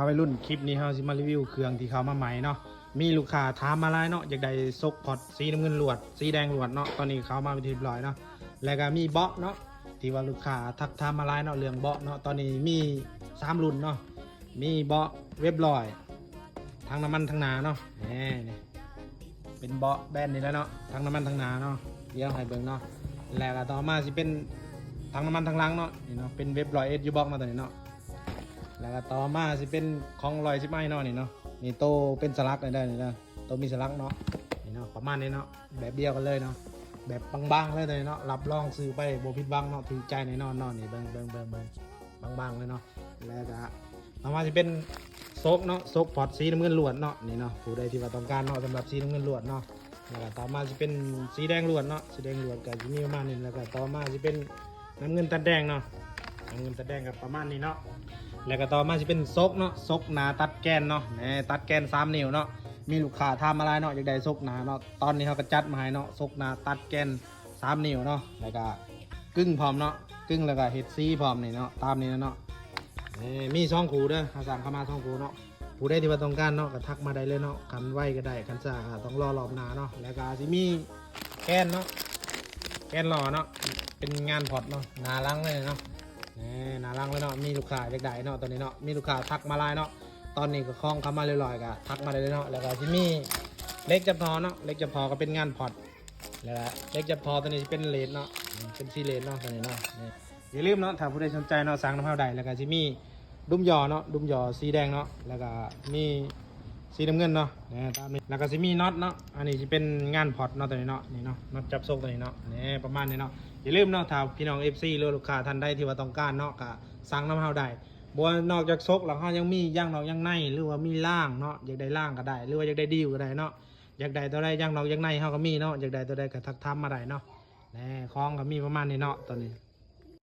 ໄວລຸ້ນ ຄລິບນີ້ເຮົາຊິມາຣີວິວເຄື່ອງທີ່ເຂົ້າມາໃໝ່ເນາະ. ມີລູກຄ້າຖາມມາຫຼາຍເນາະ ຢາກໄດ້ຊົກພອດສີນ້ຳເງິນລວດ ສີແດງລວດເນາະ. ຕອນນີ້ເຂົ້າມາເປັນທີ່ຮຽບຮ້ອຍເນາະ ແລ້ວກໍມີເບາະເນາະ ທີ່ວ່າລູກຄ້າທັກຖາມມາຫຼາຍເນາະ ເລື່ອງເບາະເນາະ. ຕອນນີ້ມີສາມລຸ້ນເນາະ ມີເບາະເວັບລອຍ ຖັງນ້ຳມັນທາງໜ້າເນາະ ແໜ່ ນີ້ເປັນເບາະແບຣນນີ້ແຫຼະເນາະ ຖັງນ້ຳມັນທາງໜ້າເນາະ ດຽວໃຫ້ເບິ່ງເນາະ. ແລ້ວກໍຕໍ່ມາຊິເປັນຖັງນ້ຳມັນທາງຫຼັງເນາະ ນີ້ເນາະ ເປັນເວັບລອຍເອັສຢູບັອກເນາະ ຕົວນີ້ເນາະ. ແລ້ວກໍຕໍ່ມາຊິເປັນຂອງຮ້ອຍສິບໄອເນາະ ນີ້ເນາະ ນີ້ໂຕເປັນສະຫຼັກໄດ້ເດີ ນີ້ເດີ ໂຕມີສະຫຼັກເນາະ ນີ້ເນາະ ປະມານນີ້ເນາະ ແບບດຽວກັນເລີຍເນາະ ແບບບາງໆເລີຍ ຕົວນີ້ເນາະ. ຮັບຮອງຊື້ໄປບໍ່ຜິດຫວັງເນາະ ຖືກໃຈແນ່ນອນເນາະ. ນີ້ເບິ່ງ ເບິ່ງ ເບິ່ງ ເບິ່ງ ບາງໆເລີຍເນາະ. ແລ້ວກໍຕໍ່ມາຊິເປັນຊົກເນາະ ຊົກພອດສີນ້ຳເງິນລວດເນາະ ນີ້ເນາະ ຜູ້ໃດທີ່ວ່າຕ້ອງການເນາະ ສຳລັບສີນ້ຳເງິນລວດເນາະ. ແລ້ວກໍຕໍ່ມາຊິເປັນສີແດງລວດເນາະ ສີແດງລວດກໍຊິມີປະມານນີ້. ແລ້ວກໍຕໍ່ມາຊິເປັນນ້ຳເງິນຕັດແດງເນາະ ນ້ຳເງິນຕັດແດງກໍປະມານນີ້ເນາະ. ແລ້ວກໍຕໍ່ມາຊິເປັນຊົກເນາະ ຊົກໜ້າຕັດແກນເນາະ ແໜ່ ຕັດແກນສາມນິ້ວເນາະ. ມີລູກຄ້າຖາມມາຫຼາຍເນາະ ຢາກໄດ້ຊົກໜ້າເນາະ ຕອນນີ້ເຮົາກໍຈັດມາໃຫ້ເນາະ ຊົກໜ້າຕັດແກນສາມນິ້ວເນາະ ແລ້ວກໍກຶ້ງພ້ອມເນາະ ກຶ້ງແລ້ວກໍເຮັດສີພ້ອມນີ້ເນາະ ຕາມນີ້ເນາະ. ເອີ ມີສອງຄູ່ເດີ ເຮົາສັ່ງເຂົ້າມາສອງຄູ່ເນາະ. ຜູ້ໃດທີ່ວ່າຕ້ອງການເນາະ ກໍທັກມາໄດ້ເລີຍເນາະ ຄັນໄວກໍໄດ້ ຄັນຊ້າກໍຕ້ອງລໍລອບໜ້າເນາະ. ແລ້ວກໍຊິມີແກນເນາະ ແກນຫຼໍ່ເນາະ ເປັນງານພອດເນາະ ໜ້າຫຼັງເລີຍເນາະ ແໜ່ ໜ້າຫຼັງເລີຍເນາະ. ມີລູກຄ້າຢາກໄດ້ເນາະ ຕອນນີ້ເນາະ ມີລູກຄ້າທັກມາຫຼາຍເນາະ ຕອນນີ້ກໍຂອງເຂົ້າມາຮຽບຮ້ອຍ ກໍທັກມາໄດ້ເລີຍເນາະ. ແລ້ວກໍຊິມີເຫຼັກຈັບທໍ່ເນາະ ເຫຼັກຈັບທໍ່ກໍເປັນງານພອດ ແລ້ວກໍເຫຼັກຈັບທໍ່ຕົວນີ້ຊິເປັນເລດເນາະ ເປັນສີ່ເລດເນາະ ຕົວນີ້ເນາະ. ນີ້ ຢ່າລືມເນາະ ຖ້າຜູ້ໃດສົນໃຈເນາະ ສັ່ງນຳເຮົາໄດ້. ແລ້ວກໍຊິມີດຸມຢໍ້ເນາະ ດຸມຢໍ້ສີແດງເນາະ ແລ້ວກໍມີສີນ້ຳເງິນເນາະ ແໜ່ ຕາມນີ້. ແລ້ວກໍຊິມີນັອດເນາະ ອັນນີ້ຊິເປັນງານພອດເນາະ ຕົວນີ້ເນາະ ນີ້ເນາະ ນັອດຈັບຊົກຕົວນີ້ເນາະ ແໜ່ ປະມານນີ້ເນາະ. ຢ່າລືມເນາະ ຖ້າພີ່ນ້ອງເອັຟຊີ ຫຼືລູກຄ້າທ່ານໃດທີ່ວ່າຕ້ອງການເນາະ ກໍສັ່ງນຳເຮົາໄດ້. ບໍ່ວ່ານອກຈາກຊົກແລ້ວ ເຮົາຍັງມີຢາງນອກຢາງໃນ ຫຼືວ່າມີລາງເນາະ ຢາກໄດ້ລາງກໍໄດ້ ຫຼືວ່າຢາກໄດ້ດິວກໍໄດ້ເນາະ. ຢາກໄດ້ຕົວໃດ ຢາງນອກຢາງໃນເຮົາກໍມີເນາະ ຢາກໄດ້ຕົວໃດກໍທັກຖາມມາໄດ້ເນາະ. ແໜ່ ຂອງກໍມີປະມານນີ້ເນາະ ຕອນນີ້